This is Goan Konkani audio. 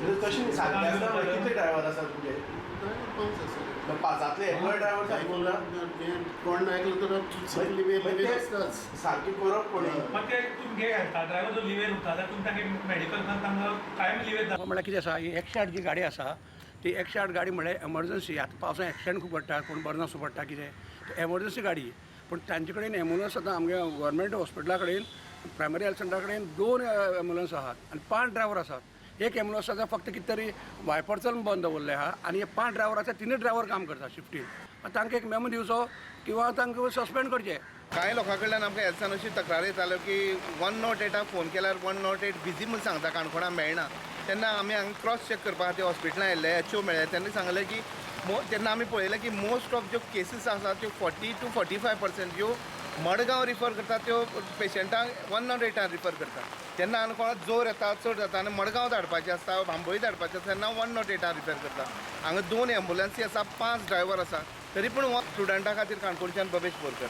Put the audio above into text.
तशें न्ही, सारकें आसता म्हणल्यार कितले ड्रायव्हर आसा तुमचे? ड्रायव्हर पांच आसा. पांचांतले एकलोय ड्रायव्हर सारको ना. कोण ऐकलं तर लिव्हेर मग ते आसताच. सारकें करप कोणी? मग ते तुमी घे घालता, ड्रायव्हर जो लिवेर उरता जाल्यार तुमी तांकां मेडिकल तांकां कायम लिवेर. म्हणल्यार कितें आसा, ही 108 जी गाडी आसा ती 108 गाडी म्हणल्यार एमर्जन्सी. आतां पावसान एक्सिडंट खूब घडटा, कोण बरो नासू पडटा कितें, एमर्जन्सी गाडी. पूण तांचे कडेन एम्बुलन्स आतां आमगे गव्हर्मेंट हॉस्पिटला कडेन, प्रायमरी हेल्थ सेंटरा कडेन दोन एम्बुलन्स आहात आनी पांच ड्रायव्हर आसात. एक एम्बुलन्स आतां फक्त कितें तरी वायपर चल बंद दवरले आहा आनी हे पांच ड्रायव्हर आसा, तिनूय ड्रायव्हर काम करता शिफ्टीन. तांकां एक मेमो दिवचो किंवा तांकां सस्पेंड करचें. कांय लोकां कडल्यान आमकां हेल्थान अशी तक्रार येताल्यो की 108 फोन केल्यार 108 बिजी म्हूण सांगता, काणकोणा मेळना. तेन्ना आमी हांगा क्रॉस चॅक करपा खातीर हॉस्पिटलां आयिल्ले, एच ओ मेळ्ळे, तेन्ना सांगलें की तेन्ना आमी पळयलें की मोस्ट ऑफ ज्यो केसीस आसा त्यो 40 to 45% ज्यो मडगांव रिफर करता त्यो पेशंटांक 108 रिफर करता. तेन्ना आनी कोणाक जोर येता, चड जाता आनी मडगांव धाडपाचें आसता, बांबोळी धाडपाचें आसता, तेन्ना 108 रिफर करता. हांगा दोन एम्बुलन्सी आसा, पांच ड्रायव्हर आसा, तरी पूण स्टुडंटा खातीर काणकोणच्यान बबेश बोरकर.